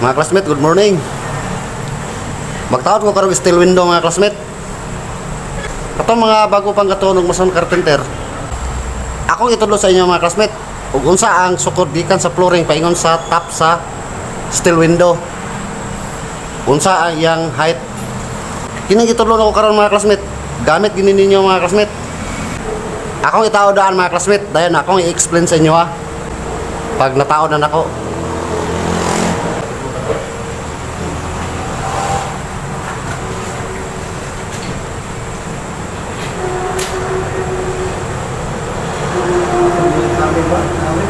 Mga classmate, good morning. Magtaod ko karong steel window, mga classmate. Katong mga bago pang gatuon og mason carpenter. Akong itudlo sa inyo, mga classmate, ug unsa ang sukod gikan sa flooring paingon sa top sa steel window. Unsa ang iyang height. Kini gitudlo nako karon, mga classmate. Gamit gini ninyo, mga classmate. Akong itaod daan, mga classmate, dayon akong i-explain sa inyo ha. Pag nataod na nako. Sabi ba? Sabi?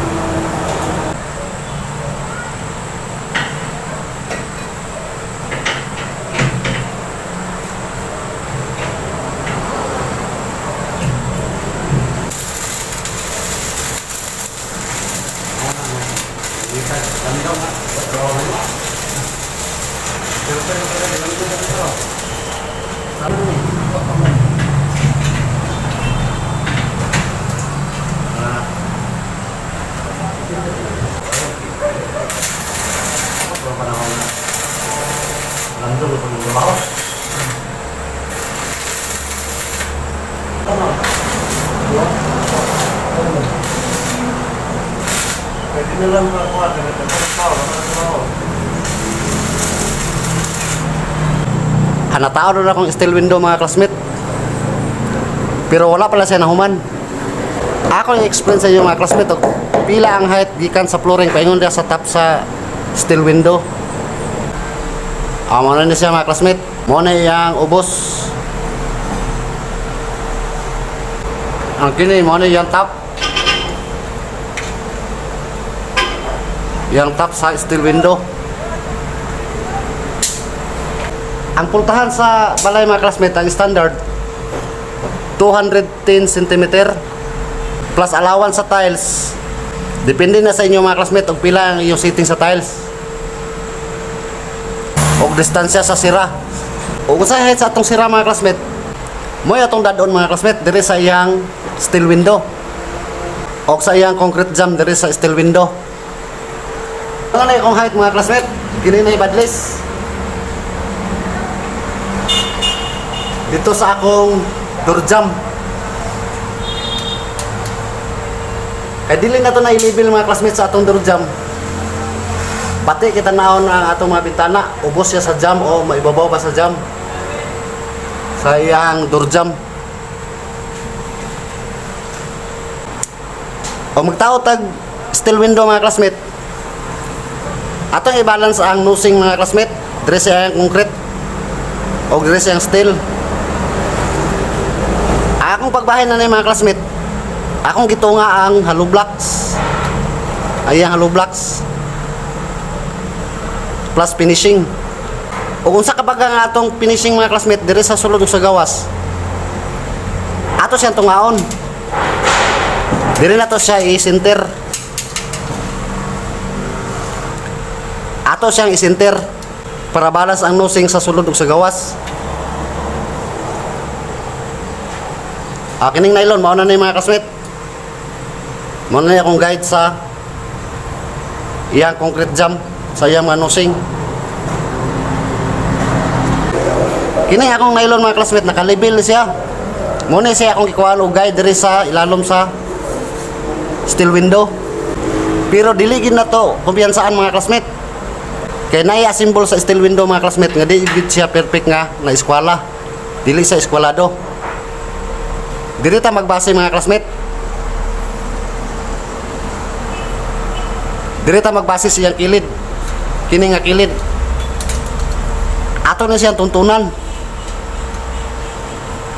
Pwede na lang makuha, ganito ng tao, mga trabaho. Hanataon na akong steel window, mga classmate. Pero wala pala siya nahuman. Ako i-explain sa inyo, mga classmate, og pila ang height gikan sa flooring paingon diha sa top sa steel window. Amo na ni siya, mga classmate. Mo na iyang ubos. Ang kini mo na iyang top. Yang top sa steel window. Ang pultahan sa balay, mga classmate, ang standard 210 cm plus allowance sa tiles. Depende na sa inyo, mga classmate, og pila ang iyong setting sa tiles. Og distansya sa sira. Og usahay sa atong sira, mga classmate. Mo'y atong dadon, mga classmate, diri sa iyang steel window. Og sa iyang concrete jam diri sa steel window. Ano na akong height, mga classmate? Kini na ibadlis. Dito sa akong door jam. Kay dili na to na i-label, mga classmates, sa atong door jam. Pati kita naon ang atong mga bintana, ubos siya sa jam o maibabaw pa sa jam. Sa iyang door jam. O magtao tag steel window, mga classmate. Atong i-balance ang nosing, mga classmate. Dire sa iyang concrete o dire sa iyang steel. Akong pagbahin na ni, mga classmate. Akong gitunga ang hollow blocks. Ay, ang hollow blocks. Plus finishing. O unsa ka baga nga atong finishing, mga classmate, dire sa sulod ug sa gawas. Ato siyang tungaon. Dire na to siya i-center. Ato siyang i-center para balance ang nosing sa sulod ug sa gawas. Ah, kining nylon, mao na ni, mga classmate. Mao na ni akong guide sa iyang concrete jam, sa iyang mga nosing. Kini akong nylon, mga classmate, nakalabel siya. Mao na siya akong gikuhaan og guide diri sa ilalom sa steel window. Pero dili gid na to kumpiyansaan, mga classmate. Kay naay symbol sa steel window, mga classmate, nga di gid siya perfect nga na eskwela. Dili sa eskwelado. Dili ta magbase, mga classmate. Dili ta magbase sa iyang kilid. Kini nga kilid. Ato na siyang tuntunan.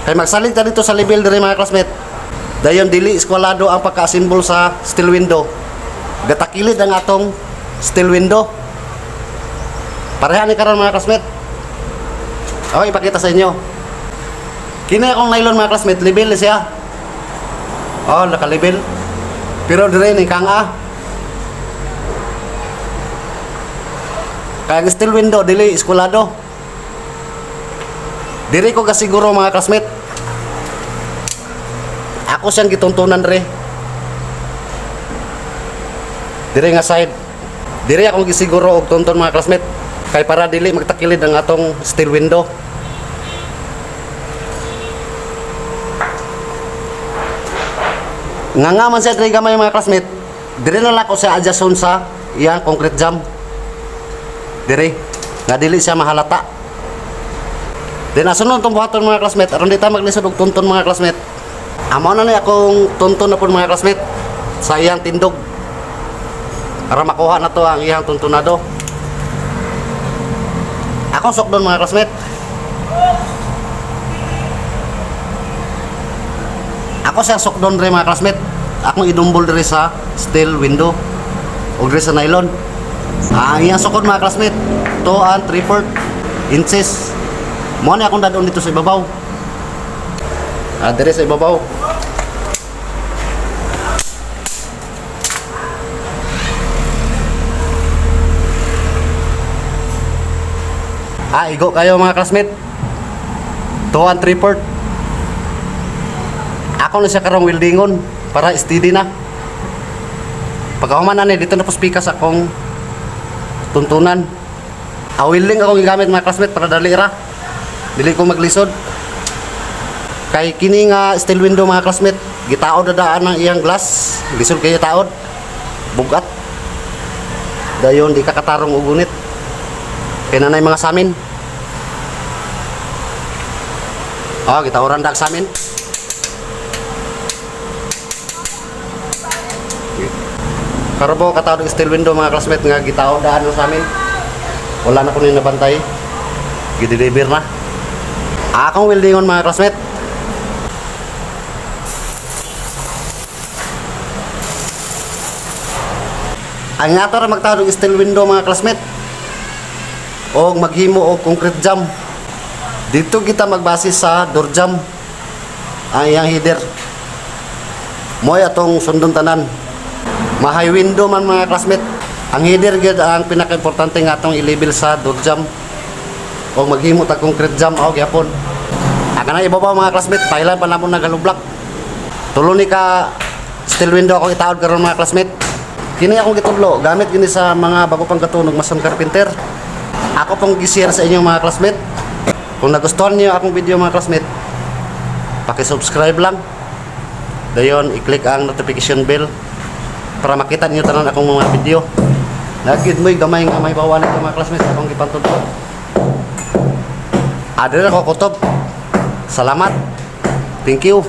Kay magsalig ta dito sa level diri, mga classmate. Dayon dili eskwelado ang pagka-symbol sa steel window. Gatakilid ang atong steel window. Pareha ni karon, mga classmate. Okay, ipakita sa inyo. Kini akong nylon, mga classmate, level siya. Oh, naka-level. Pero dire ni kang ah. Kaya ang steel window dili eskwelado. Diri ko kasiguro, mga classmate. Ako siyang gituntunan re. Dire nga side. Diri akong gisiguro og tunton, mga classmate, kay para dili magtakilid ang atong steel window. Nga nga man siya diri gamay, mga classmate. Diri na lang ko siya adjuston sa iyang concrete jam. Diri nga dili siya mahalata. Then asunod tong buhaton, mga classmate, aron di ta maglisod og tunton, mga classmate. Amo na ni akong tunton na pud, mga classmate, sa iyang tindog. Para makuha na to ang iyang tuntunado. Akong sukdon, mga classmate. Ako siya sukdon diri, mga classmate. Akong idumbol diri sa steel window ug diri sa nylon. Ang iyang sukod, mga classmate, 2 and 3/4 inches. Mo ni akong dadon dito sa ibabaw. Diri sa ibabaw. Igo kayo, mga classmate. 2 and 3/4. Ako na siya karong weldingon para steady na. Pagkahuman na ni dito na po spikas akong tuntunan. Welding akong gigamit, mga classmate, para dali ra. Dili ko maglisod. Kay kini nga steel window, mga classmate, gitaod na daan ang iyang glass. Lisod kayo taod. Bugat. Dayon di ka katarong og gunit. Kay nanay mga samin. Gitaoran dag samin. Karobo kataod og steel window, mga classmate, nga gitaod daan sa amin. Wala na ko ni nabantay. Gideliver na. Akong weldingon, mga classmate. Ang ato ra magtaod og steel window, mga classmate, og maghimo og concrete jam. Dito kita magbase sa door jamb ang iyang header. Mo'y atong sundon tanan. Mahay window man, mga classmate. Ang header gyud ang pinaka-importante nga atong i-level sa door jamb. O maghimo ta concrete jam aw gyapon. Ang kanang ibabaw, mga classmate, Thailand pa namo nag-hollow block. Tulo ni ka steel window akong itaod karon, mga classmate. Kini akong gitudlo, gamit gini sa mga bago pang katunog mason carpenter. Ako pong gi-share sa inyo, mga classmate. Kung nagustuhan niyo akong video, mga classmate, paki-subscribe lang. Dayon i-click ang notification bell para makita niyo tanan akong mga video. Nagid mo'y gamay nga may bawa nito, mga classmates, akong gipantudlo. Adre ako kutob. Salamat. Thank you.